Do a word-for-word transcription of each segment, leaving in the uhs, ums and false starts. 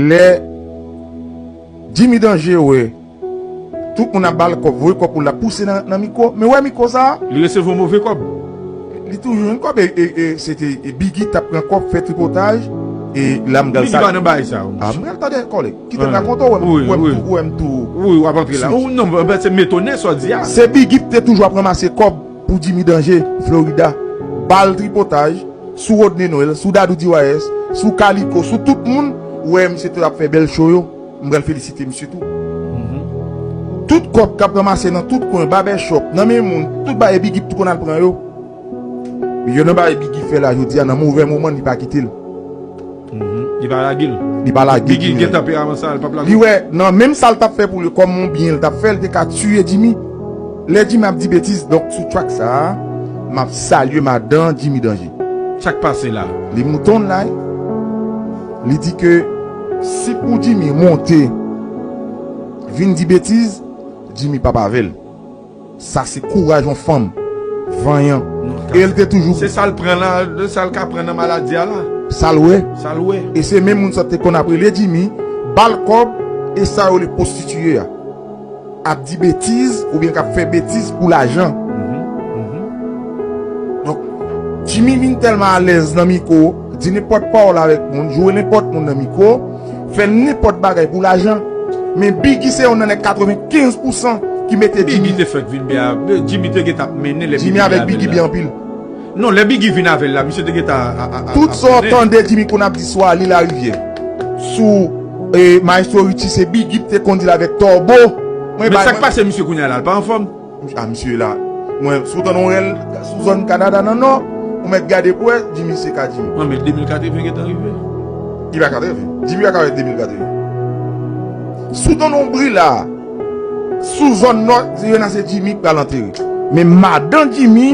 Lè Jimmy Danje wè tout moun ap ba l kòb, voye kòb pou l, l ap pouse nan, nan mikwo. Men wè mikwo sa a? Li resevwa move kòb. Li toujou jwenn kòb. E, e, e, se te, e, Biggie t ap pran kòb, fè tripotaj. E la m pral Biggie sa pa nan bagay sa. A, m pral tande kòlèg. Kite m rakonte w, wè m, wi, wè m tou, wè m tou. Wi, w ap antre la. Ou, non, anfèt, se m etone sa w di a. Se Biggie ki te toujou ap ranmase kòb pou Jimmy Danje, Florida. Ba l tripotaj, sou Rodney Noël, sou Dadou D Y S, sou Kaliko, sou tout moun. Ou wè misye tou ap fè bèl show yo. M pral felisite misye tou. Tout kòb k ap ranmase nan tout kwen, babèchòp, nan men moun, tout bagay, Biggie tou konn al pran yo. Yo nan bagay Biggie fè la jodi a, nan movè moman, li pa kite l. Li pa lage l. Li pa lage Biggie. Biggie gen tanperaman sa, li p ap lage l. Li wè, nan menm sa l t ap fè pou li, kòm yon byen l t ap fè, li te ka tiye Jimmy. Lè Jimmy ap di betiz, donk sou track sa a, m ap salye madan Jimmy Danje. Sa k pase la? Li mouton la, wi. Li di ke si pou Jimmy monte, vin di betiz, Jimmy p ap avè l. Sa se kouraj yon fanm vanyan. E l te toujou. Se sa l pran la, de sa l ka pran nan maladi a la. Sa l wè. Sa l wè. E se menm moun sa te konn ap rele Jimmy, ba l kòb, e sa yo rele pwostitiye a. Ap di betiz oubyen k ap fè betiz pou lajan. Donk, Jimmy vin tèlman alèz nan mikwo, di nenpòt pawòl avèk moun, joure nenpòt moun nan mikwo, fè nenpòt bagay pou lajan. Men Biggie se youn nan nèg katrevenkenz pousan ki mete Jimmy. Biggie te fèk vin byen. Jimmy te gentan ap mennen lè Jimmy avèk Biggie byen anpil. Non, lè Biggie vin avè l la, misye te gentan a, a, a, tout sa w tande Jimmy konn ap di sou Ali Larivière, sou, e, Maestro Richie, se Biggie te konn di l avèk Turbo. Men sa k pase misye kounye a la, l pa anfòm? A, misye la. Mwen, si w tande yon rèl sou zòn Kanada nan Nò, ou mèt gade pou wè, Jimmy se ka Jimmy. Non, men de mil katreven gentan rive. Li pa katreven. Jimmy pa ka wè de mil katreven. Si w tande yon bri la, sou zòn Nò, di yo nan se Jimmy k pral antere. Men madan Jimmy,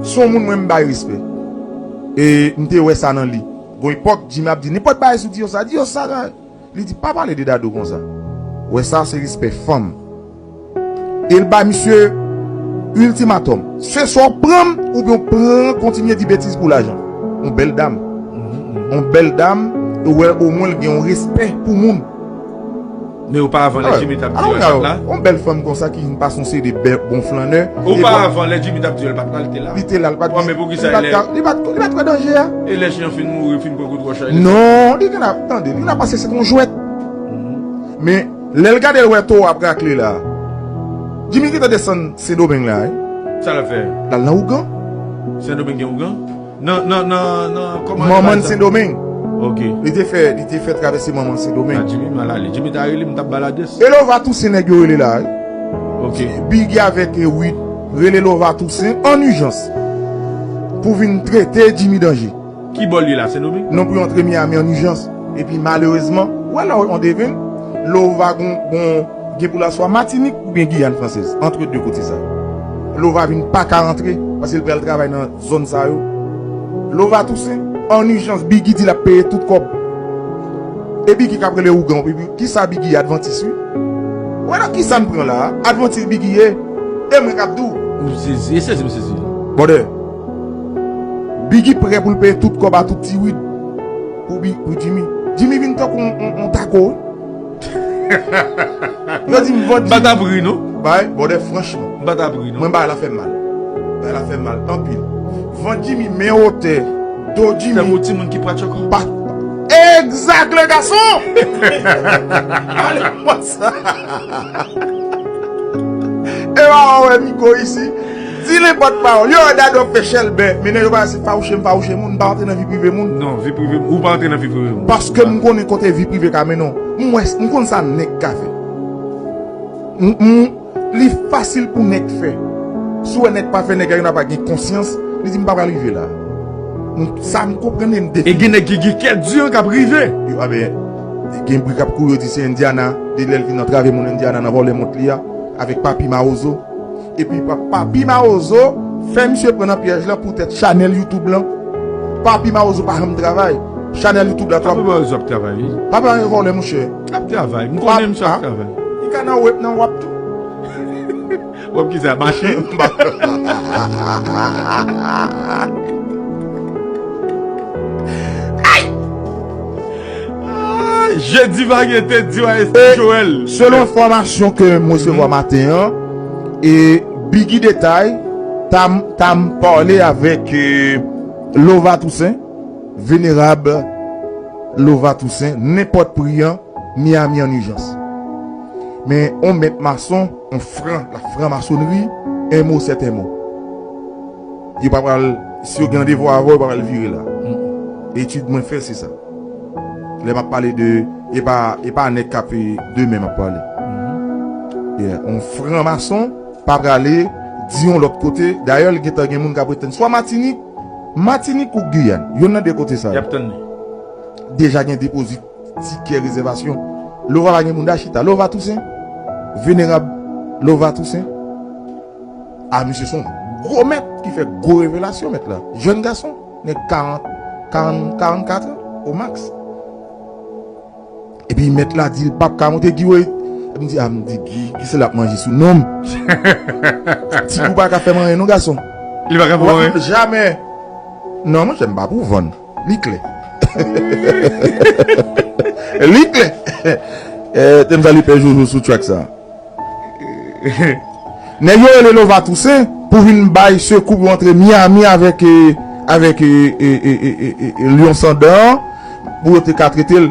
se yon moun mwen m bay respè. E m te wè sa nan li. Gon epòk, Jimmy ap di nenpòt bagay sou Diyosa, Diyosa, li di, "Pa pale de Dadou konsa." Wè sa, se respè fanm. E l ba misye iltimatòm. Se swa w pran m, oubyen w pran, kontinye di betiz pou lajan. Yon bèl dam. Yon bèl dam, e w wè omwen l gen yon respè pou moun. Men oparavan, lè Jimmy t ap di yo, l pa t la? Yon bèl fanm konsa ki vin pase yon seri de bèl, bon flannè. Oparavan, lè Jimmy t ap di yo, l pa t la, li te la? Li te la, li pa t gen, li pa t ka, li pa t, li pa t wè danje a. E lè chen an fin mouri, fin pran kout wòch la, li... Non, li gen ap tande, li gen ap panse se te yon jwèt. Men, lè l gade l wè towo ap rakle la, Jimmy gentan desann Sendomeng la, wi. Sa l ap fè? L al nan ougan. Sendomeng gen ougan? Nan, nan, nan, nan, kòman... Manman Sendomeng. Ok. Li te fè, li te fè travèse Manman Sendomeng. A, Jimmy mal ale. Jimmy ta rele m, m t ap ba l adrès. E Lova Toussaint nèg yo rele la, wi. Ok. Biggie avèk, e, Wid rele Lova Toussaint an ijans pou vin trete Jimmy Danje. Ki bò l ye la, Sendomeng? Non, pou yo antre Miami an ijans. Epi malerezman, wè la on deven, Lova gon, gon, gen pou l al swa Matinik oubyen Giyàn Fransèz, antre de kote sa yo. Lova vin pa ka rantre, paske l pral travay nan zòn sa yo. Lova Toussaint, an ijans, Biggie di l ap peye tout kòb. E Biggie k ap rele ougan, epi kisa Biggie ye? Advantis, wi. Wè nan kisa n pran la a? Advantis Biggie ye. E mwen k ap di w. M sezi, e sezi, m sezi. Brother, Biggie prè pou l peye tout kòb a tout ti Wid pou Bi-, pou Jimmy. Jimmy vin tankou yon, yon, yon tako, wi. Yo di m vann Jimmy. M pa t ap ri, non. Bay, brother, franchman. M pa t ap ri, non. Mwen, bagay la fè m mal. Bagay la fè m mal anpil. Vann Jimmy, men wotè, do Jimmy. Tankou timoun ki pran tchòkò. Pa, egzak, le gason! Ale, mwen sa. E pa wè mikwo isi. Di nenpòt pawòl. Yo wè Dadou ap fè chèlbè. Men nèg yo pa se fawouche m, fawouche moun. M pa antre nan vi prive moun. Non, vi prive, ou pa antre nan vi prive moun. Paske m konnen kote vi prive ka mennen w. M wè, m konn sa nèg ka fè. M, m, li fasil pou nèg fè. Si w wè nèg pa fè, nèg la gen dwa pa gen konsyans, li di, "M pa pral rive la." M, sa m konprann e m defini. E gen nèg ki gen kè di k ap rive. Yo, a ben, gen bri k ap kouri, yo di se Indiana, de lè l vin antrave moun Indiana nan vòlè mont li a, avèk Papi Mawozo. Epi pa-, Papi Mawozo fè misye pran nan pyèj la poutèt chanèl YouTube lan. Papi Mawozo pa janm travay. Chanèl YouTube la, Papi Mawozo ap travay, wi. Papi Mawozo vòlè, monchè. L ap travay. M konnen misye ap travay. Li ka nan wèp, nan wap tou. Wap kisa? Mache? Ay! Ay! Jedi Varyete, di w a Esti Joel. Selon enfòmasyon ke m resevwa maten an, e Biggy Detay ta, ta pale avèk eh, Lova Toussaint, venerab Lova Toussaint, nenpòt pri an, Miami an ijans. Men on mèt mason, on fran, la franmasonri, en mo sèt en mo. Yo pa pral, si yo gen randevou avè w, yo pa pral vire la. Etid mwen fè, se sa. Lè m ap pale de, e pa, e pa nèg k ap, e, de men m ap pale. Yeah, on franmason pa prale di yon lòt kote. Dayè, l gentan gen moun k ap retenn swa Matinik, Matinik ou Giyàn. Yonn nan de kote sa yo. Y ap tann li. Deja gen depozit tikè rezèvasyon. Lova pa gen moun da chita. Lova Toussaint. Venerab Lova Toussaint. A, misye se yon gwo mèt ki fè gwo revelasyon, mèt la. Jèn gason, nèg karant, karant, karannkat an, o maks. Epi mèt la di l p ap ka monte Guy Woy. M di, a, m di, Guy, ki se l ap manje sou non m? Ti kou pa ka fè m anyen non, gason. Li pa ka fè w anyen? Jamè. Non, monchè, m pa pou vann. Li klè. Li klè. Eh, te m salye Pè Jojo sou track sa. Nèg yo rele Lova Toussaint pou vin bay sekou pou antre Miami avèk, eh, avèk, eh, eh, Lyon Sanda an, pou yo te ka trete l.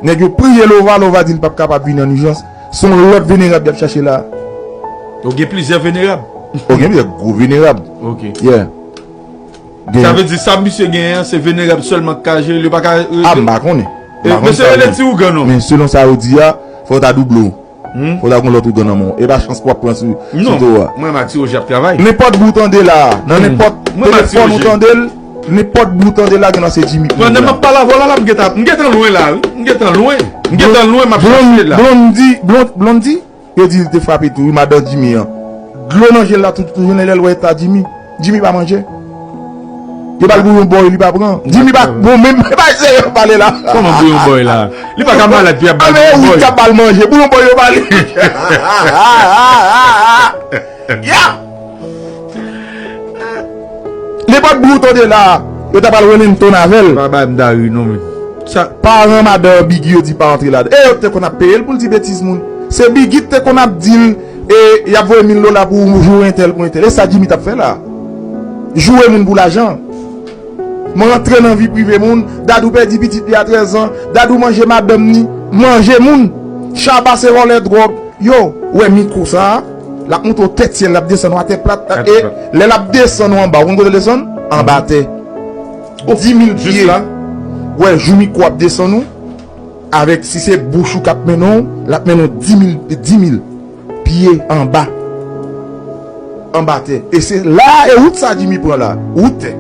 Nèg yo priye Lova, Lova di l p ap kapab vin an ijans. Se yon lòt venerab y ap chache la. Ou gen plizyè venerab? Ou gen plizyè gwo venerab. Ok. Yeah. Sa vle di sa misye genyen an, se venerab sèlman k ka jere l, yo pa ka, eh, a, m pa konnen. M pa konn sa yo di. Mesye rele ti ougan non. Men selon sa yo di a, fò w ta double w. Hmm? Fò w ta gon lòt ougan nan men w. E pa chans w ap pran sou, sou towo a. Non, mwen Mati Oje ap travay. Nenpòt bout w tande la, nan nenpòt telefòn ou tande l, nenpòt bout w tande la, gen nan se Jimmy Prince la. Pandan m ap pale avè w la, la, m gentan, m gentan lwen la, wi. M gentan lwen. M gentan lwen, m ap chache la. Blondy, Blondy, Blondy, yo di li te frape tou, wi, madan Jimmy an. Dlo nan je l la tout, tout jounen lè l wè eta Jimmy. Jimmy pa manje. Yo ba l bouyon bòy, li pa pran. Jimmy pa bon, menm pa eseye pale la. Kòman bouyon bòy la? Li pa ka malad, pi ap ba l bouyon bòy. A, men wout k ap ba l manje, bouyon bòy yo ba li. Ya! Li pa t bouton de la, yo ta pral rele m ton avè l. Pa ba m dari non, men. Sa, paran madan Biggy yo di pa antre ladan. E yo te konn ap peye l pou l di betiz moun. Se Biggy t te konn ap di l, e, y ap voye mil dola pou joure entèl, pou entèl. E sa Jimmy t ap fè la. Joure moun pou lajan. Mwen rantre nan vi prive moun. Dadou pèdi pitit li a trèz an. Dadou manje madanm ni. Manje moun. Shabba se vòlè dwòg. Yo, ou wè mikwo sa a? L ap monte w tèt syèl, l ap desann w atè plat. E lè l ap desann w anba, ou konn kote l desann? Anba tè. Dis mil pye. Ou wè, jou mikwo ap desann ou, avèk, si se bouch ou k ap mennen w, l ap mennen w dis mil, dis mil pye anba. Anba tè. E se la, e wout sa Jimmy pran la. Wout tè.